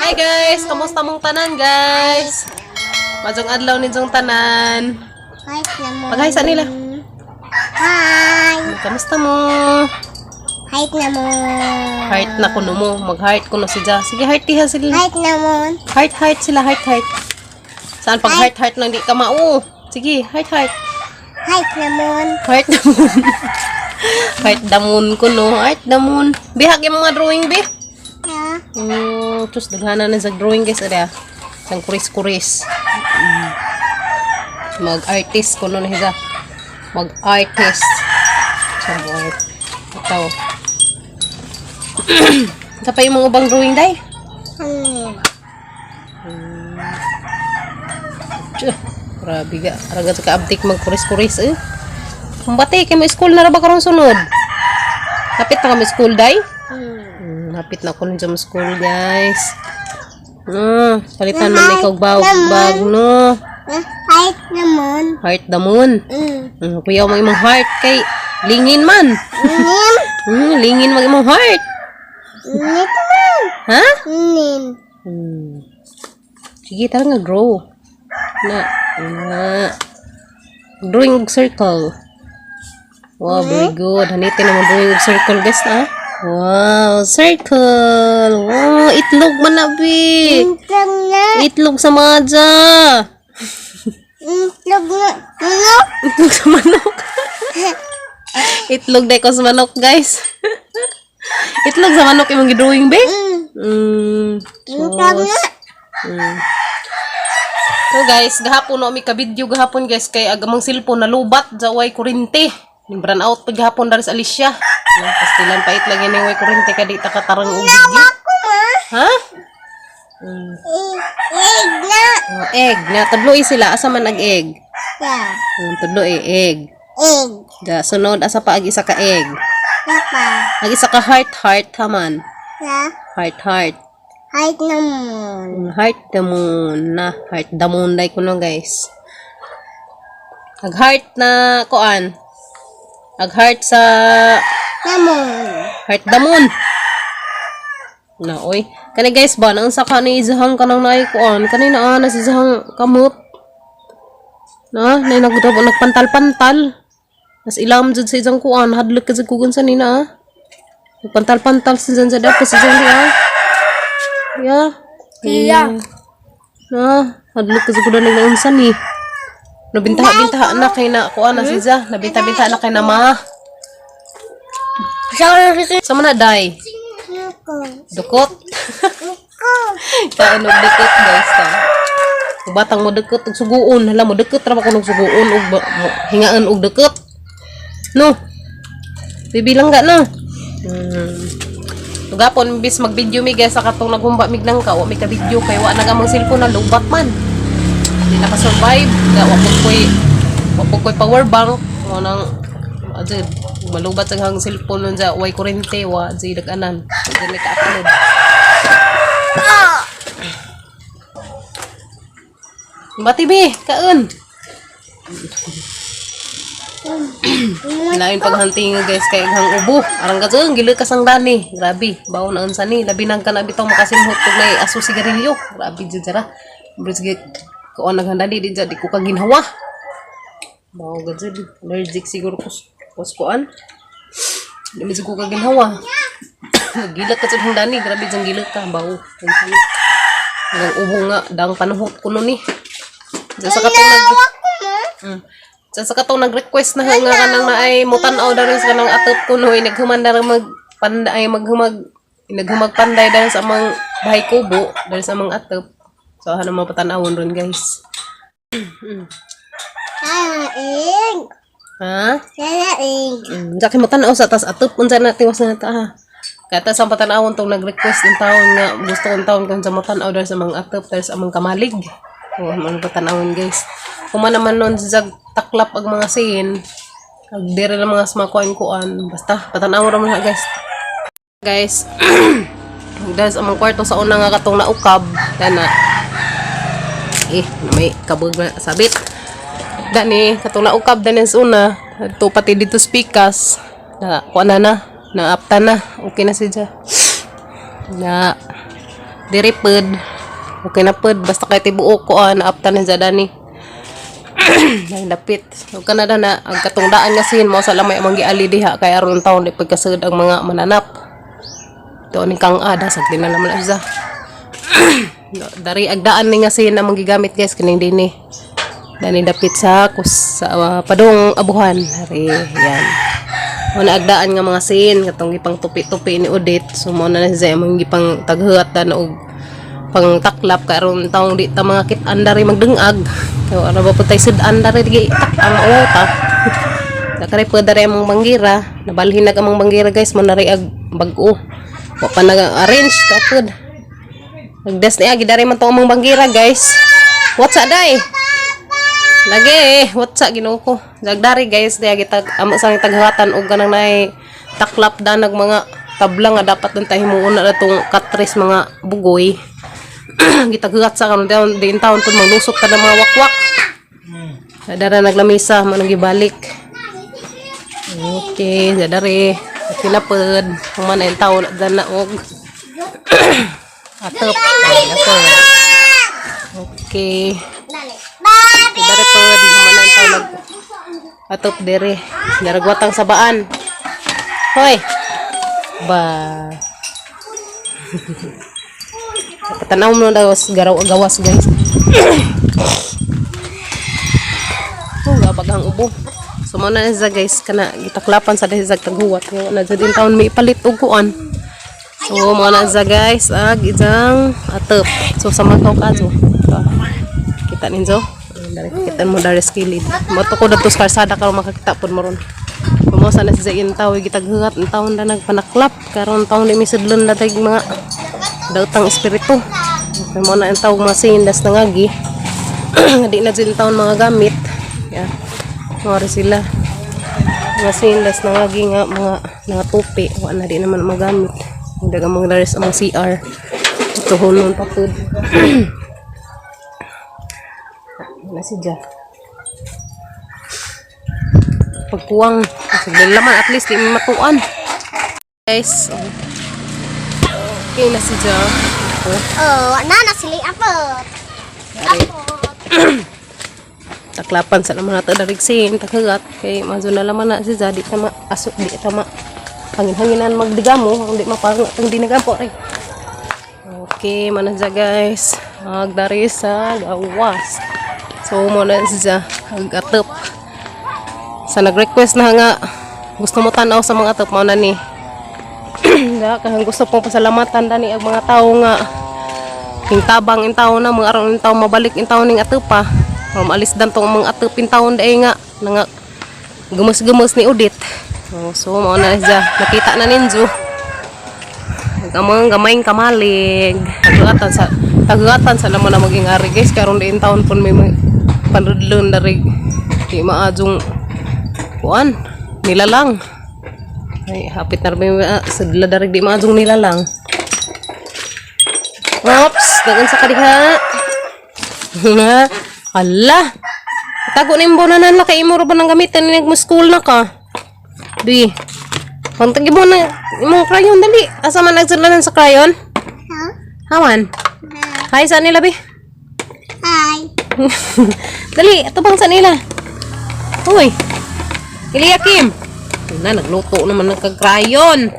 Hi guys, kamusta mong tanan, guys? Maayong adlaw ninyong tanan. Hi naman. Pag-hi sa nila. Hi. Kamusta mo? Hi naman. Heart na kuno mo. Mag-heart kuno si Ja. Sige, heart iha sila. Hi naman. Heart, heart sila, heart, heart. Saan pag heart, heart lang di ka mao. Sige, heart, heart. Hi naman. Heart the moon. Heart the moon kuno. Heart the moon. Bihag yung mga drawing, bi. Yeah. Oh, tus daghana na sa drawing, guys, ada. Sang kuris-kuris. Mag-artist kuno na siya. Mag-artist. Sa art. Ito. Sa pa yung mga ubang drawing, day? Tiyo, grabe ga. Araga sa ka-abtik magkuris-kuris eh. Kumbati, kay mo school na ra ba karon sunod? Hapit na kami school, day? Hapit na ko sa school, guys. Palitan man ikaw bag, bag, no. Hi naman. Heart the moon. Kuyaw mo imong heart kay lingin man. Nim. Lingin mo imong heart. Nit man. Ha? Nim. Sige, tara nga grow. Na, na. Drawing og circle. Wow, very good. Hanitin naman drawing og circle, guys, ah. Wow, circle. Wow, itlog man na, bi. Itlog na. Itlog sa madya. Itlog na. Ano? Itlog sa manok. Itlog dahil ko sa manok, guys. Itlog sa manok imong gi-drawing, be? Itlog na. So guys, gahapon no mi ka-video gahapon, guys, kay agamang cellphone na lubat sa way kurente. Ning brand out pag gahapon dari sa Alicia. No, pastilan pait lang ini way kurente kay di ta katarang og video. Ako ma. Ha? Egg na. Oh, egg na tudloi sila asa man ag egg. Yeah. Tudloi egg. Egg. Da sunod asa pa ag isa ka egg. Papa. Ag isa ka heart heart haman. Yeah. Heart heart. Hi naman. Heart the moon na. Heart the moon dai kuno, guys. Ag heart na kuan. Ag heart sa Naman. Heart the moon. Na oy. Kani guys ba naunsa ka ni izahang kanang naay kuan. Kani na na si izahang kamot. Na, nay nagdabo nagpantal-pantal. Mas ilam jud sa izang kuan, hadlok ka jud kugon sa nina ah. Nagpantal-pantal sa dyan sa dapat sa dyan ah. Ya. Iya. Na, hadlok ka jud kugon naunsa ni. Nabintaha-bintaha na kay na kuan na si Za. Nabinta-bintaha na kay na ma. Sa man na day? Dukot. Kaon og dukot, guys, ta. Kung batang mo dukot og suguon, hala mo dukot ra ba kuno og suguon og hingaan og dukot. No. Bibilang ga no. Tugapon bis mag-video mi, guys, sa katong naghumba mig nang ka, wa mi ka video kay wa na gamang cellphone na lubat man. Di na ka-survive, ga wa pud koy power bank mo nang adjud malubat sa hang cellphone nun sa way kurente wa jud dag-anan. Di ni ka-upload. Bati bi, kaon. Lain paghanting guys kay hang ubo. Arang ka gilukas ang dani. Grabe, bawo na unsa ni. Labi nang kana bitaw makasimhot og nay aso sigarilyo. Grabe jud jara. Bro, sige kuan naghanda di di ko kaginhawa. Bawo gud jud. Allergic siguro ko kus kuan. Di man jud ko kaginhawa. Gilak ka jud hang dani, grabe jang gilak ka bawo. Unsa ni? Hanggang ubo nga dang panuhot kuno ni. Diyan sa katong nag Sa katong nag-request na nga kanang na ay mutan-aw diri sa kanang atop kuno ay naghuman na mag panda ay maghumag naghumag panday dahil sa amang bahay kubo dahil sa amang atop. So ano mo patan-awon ron, guys. Egg. Ha? Egg. Daki mo tan-aw sa tas atop unsa na tiwas na ta ha. Kata sa patan-awon tong nag-request ng taon nga gusto kong taon kung sa matan-aw dahil sa mga atop dahil sa amang kamalig. Oh, ano patan-awon, guys. Kuma naman nun sa taklap ag mga sin. Ag dire lang mga smakuan-kuan. Basta patan-awon ra man ha, guys. Guys, dahil sa among kwarto sa una nga katong naukab, dana. Eh, may kabog na sabit. Dani, katong naukab dani sa una, to pati dito speakers. Na kuan na na, naapta na. Okay na siya. Na Diri pod. Okay na pod basta kay tibuok ko ah, naaptan ni Zadani. Ay, dapit. So kanada na ang katungdaan nga sin mo sa lamay among giali diha kay aron taon di pagkasud ang mga mananap. Ito ni kang ada sa na naman isa. No, dari agdaan ni nga sin among gigamit, guys, kining dinhi. Dani dapit sa kus sa padung abuhan. Ari yan. Mo na agdaan nga mga sin katong gipang tupi-tupi ni Odette. So mo na siya among gipang taghuat dan og pang taklap karon taong di ta mga kit-an dari magdengag. Kay ara ba pud tay sud-an dari di tak ang uta. Dakare po dari among banggira, nabalhin nag among banggira, guys, mo nari ag bag-o. Wa pa nag-arrange ta pod. Nagdes niya gidari man to among banggira, guys. What's up day? Lagi, what's up Ginoo ko. Nagdari, guys, diya gitag amo sang taghuatan og kanang nay taklap danag mga tabla nga dapat dun tayo himuon na tong katres mga bugoy. Gitaghuat sa karon din din taon pud maglusot ta ng mga wakwak. Dara naglamisa man ang gibalik. Okay, dadari. Okay na pod. Human na yung taon na og atop. Ay, atop. Okay. Babi! Dere pod, human na yung taon nag atop dere. Daragwatang sabaan. Hoy. Ba. Patanaw mo na daw garaw gawas, guys. Oh, gabagang ubo. So mo na siya, guys, kana gitaklapan sa dahil taghuwat nga na jud in taon may ipalit og kuan. So mo na siya, guys, ag isang atop. So sa mga kaso. Kita ninyo? Dari kita mo dari skilid. Moto ko dadto sa kalsada karon makakita pud mo ron. Pumosa na siya in tawo gitaghuwat in taon na nagpanaklap karon taon di mi sudlon na tag mga dautang espiritu. Okay, mo na ang tawag mga sindas na ngagi. Di na din taon mga gamit. Yeah. Mga sila. Mga sindas na ngagi nga mga mga tupi. Wala na di naman magamit. Hindi ka mga daris ang mga CR. Ito hulon pa po. Na si Ja. Pagkuwang. Sige laman at least di matuan. Guys. Oh. Okay na si Ja. Ito. Oh, na na sila apot. Apot. Taklapan sa naman nato darig sin taghugat kay mazo na laman na si Zadi tama aso di tama hangin-hanginan magdigamo ang di mapang ang dinagampo rin. Okay man na siya, guys, agdari sa gawas. So mo na siya agatop sa nag-request na nga gusto mo tanaw sa mga atop mo na ni da kahang gusto pong pasalamatan dani ang mga tao nga tabang in taon na mga aron in taon mabalik in taon ning atupa o maalis dan tong mga atup in taon day nga nga gumus-gumus ni Udit. Oh, so mao na siya nakita na ninyo ang gamayng kamalig tagatan sa naman na maging ari, guys, karon di in taon pon may mga panudlon na rig di maadjong kuan nilalang. Ay hapit na rin may sadla darig di maadjong nilalang. Oops, dagan sa kadiha. Hala. Tago na yung bonanan la kay imo ra ba nang gamitan ni mo school na ka. Di. Pantagi mo na imong crayon dali. Asa man nagsadlanan sa crayon? Ha? Haman. Hi sa nila bi. Hi. Dali, atubang sa nila. Uy. Eliakim. Na nagluto naman ng kag-crayon.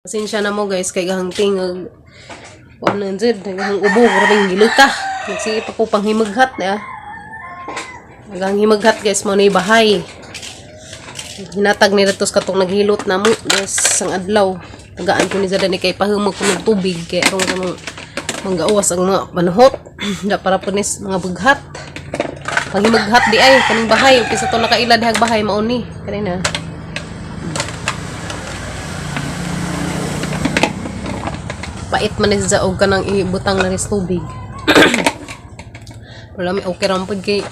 Pasensya na mo, guys, kay gahang tingog. Kuan na jud, gahang ubo, grabe gilika. Nagsige pa ko panghimaghat na. Gahang himaghat, guys, mo ni bahay. Hinatag ni datos katong naghilot na mo guys sang adlaw. Tagaan ko ni Zada ni kay pahumog ko ng tubig kay aron kanang manggawas ang mga manuhot. Da para po nis mga bughat. Panghimaghat di ay kaning bahay kaysa to nakaila dihag bahay mao ni kanina. Pait man ni siya og kanang ibutang na ris tubig. Wala may okay ra man pud kay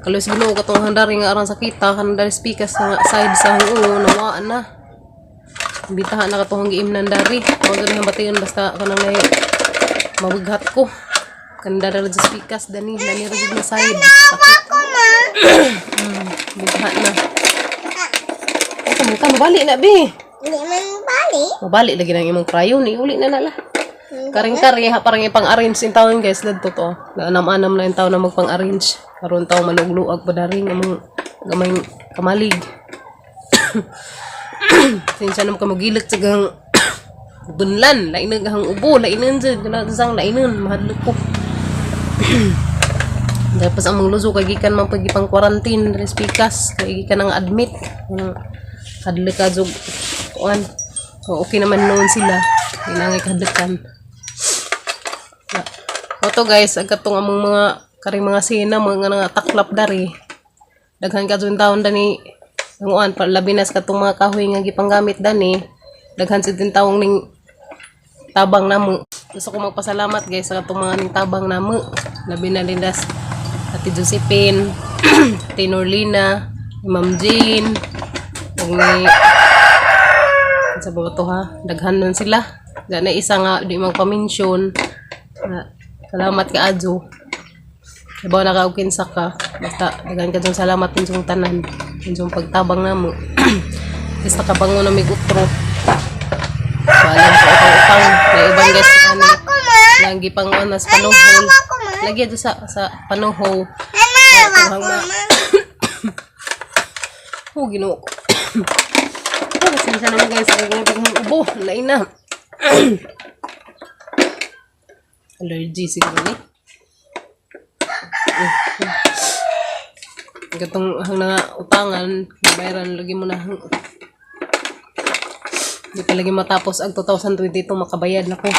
kalos Ginoo katong handari nga aron sakita kanang dari speakers nga side sa ulo nawaan na. Bitahan na katong giimnan dari. Mao gani ang bation basta kanang nay mabughat ko. Kanang dari ra sa speakers dani dani ra jud na side. Sakit. Ako ma. Bitahan na. Ay, kamu ka mabalik na bi. Hindi man balik. Dali. Mabali lagi nang imong crayon. Iuli na nala. Karing-kari ha, parang ipang-arrange in taon, guys. Ladto to. Naanam-anam na yung taon na magpang-arrange. Karon taon malugluag pa daring among gamay kamalig. Sinsya naman ka magilak sa gang bunlan. Lainan hang ubo. Lainan dyan. Kanang lainan. Mahadlok ko. Tapos ang mga luso kay gikan man pag ipang quarantine res pikas kay gikan ang admit. Hadlok ka jug kuan. So, okay naman noon sila. Di na nga kahadlokan. Oto guys, ang katong among mga karing mga sina, mga nga taklap dari. Daghan ka jud taon dani nanguan pa labi na sa katong mga kahoy nga gipanggamit dani. Daghan sa din taong ning tabang namo. Gusto ko magpasalamat, guys, sa katong mga ning tabang namo. Labi na din das Ate Josephine, Ate Norlina, ni Ma'am Jane, ug ni sa ba to ha? Daghan nun sila. Gana isa nga di magpa-mention. Na, salamat ka adyo. Ibaw na ka og kinsa ka. Basta daghan ka dyan salamat ninyong tanan. Ninyong pagtabang namo. Basta kabango na mig utro. Paalam sa utang-utang. Na ibang guys ano. Lagi pang ano sa panuhol. Lagi adyo sa panuhol. Mama, Ang Oh, Ginoo ko. Oh, pasensya naman, guys. Ang ganyan pag ubo. Lain na. Allergy siguro ni. Gatong ang nga utangan, bayaran lagi mo na. Hindi pa lagi matapos ang 2022, makabayad na ko.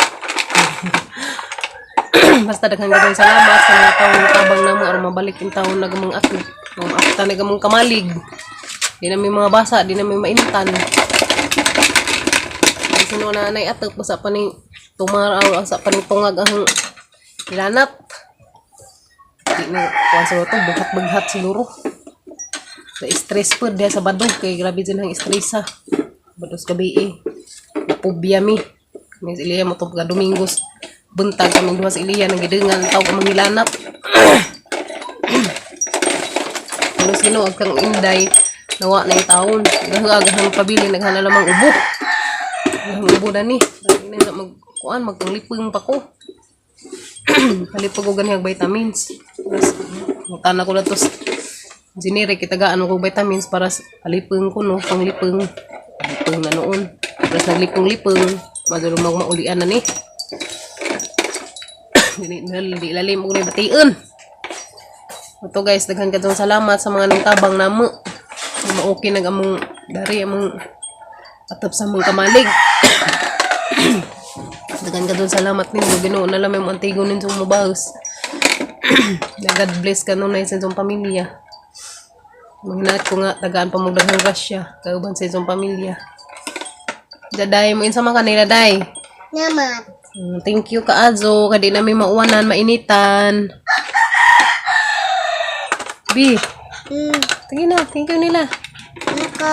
Basta daghan daghang salamat sa mga taong tabang namo aron mabalik yung taon na gamong ato. Mga afta na gamong kamalig. Di na may mga basa, di na may maintan. Di sino na anay atop, basta pa ni tumaraw, asa pa ni tungag ang ilanat. Di na, kuhan sa to, buhat-bughat siguro. Sa stress po, diya sa badog, kay grabe din ang stress ha. Bados gabi eh. Napubya mi. Kami sa Iliya mo itong Domingos. Buntag kami duha sa Iliya, nagidingan, tawag ang mangilanap. Halos Ginoo kang Inday, nawa na yung taon. Gahagahang pabili, naghana lamang ubo. Ang ubo na ni. Dali na mag, kuan, magpanglipong pa ko. Palipag ko ganihag vitamins. Tapos, mutana ko na to sa generic, itagaan ko vitamins para sa palipong ko, no? Panglipong. Palipong na noon. Tapos naglipong-lipong. Madulong maulian na ni. Dili, dili, lalim ko na bation. Ito guys, daghan kadtong salamat sa mga nangtabang namo. Maoki nag among dari among atop sa among kamalig. Daghan kadtong salamat ninyo. Ginoo na lang may antigo ninyong mubahos. Na God bless kanunay sa inyong pamilya. Manghinaat ko nga tagaan pa mo daghang grasya kauban sa inyong pamilya. Daday mo insa man kanila day. Namat. Thank you kaazo kay di namin mauwanan mainitan. B, sige na, thank you nila. Nako.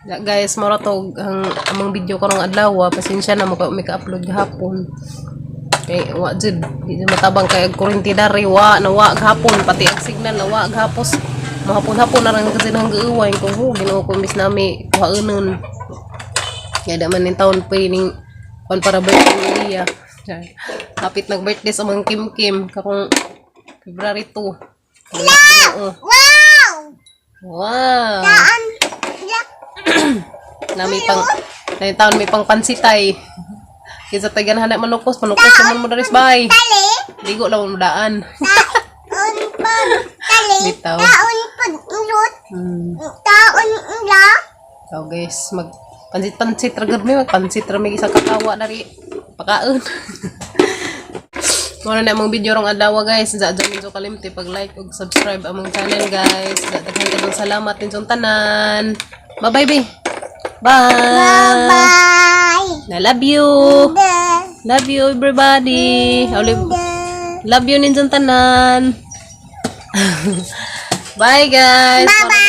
Ya, guys, mora to ang among video karong adlaw. Pasensya na mo may ka-upload gahapon. Kay wa jud, di jud matabang kay og kuryente dari wa na wa gahapon, pati ang signal na wa gahapos. Mahapon-hapon na rin kasi nang giuway ko ho, Ginoo ko miss nami kuhaonon. Kaya da man ning taon pa ning kon para birthday ni Lia. Char. Hapit nag birthday sa mga Kim Kim karong February 2. Ginoo. Wow! Wow. Daan. Ya. Na may pang na yung taon may pang pansitay. Kinsa tay ganahan na manukos, manukos naman mo daris bay. Tali. Ligo lang mo daan. Taon pag tali. Bitaw. Taon pag urot. Taon ula. So guys, mag pansit-pansit ra gud mi, magpansit ra mi isang kakawa dari pakaon. Muna na among video rong adlaw, guys. Sa adyo ninyo kalimti pag like ug subscribe among channel, guys. Daghan kadong salamat ninyong tanan. Bye bye, be. Bye. Bye. I love you. The. Love you everybody. Olive. The. Love you ninyong tanan. Bye guys. Bye-bye.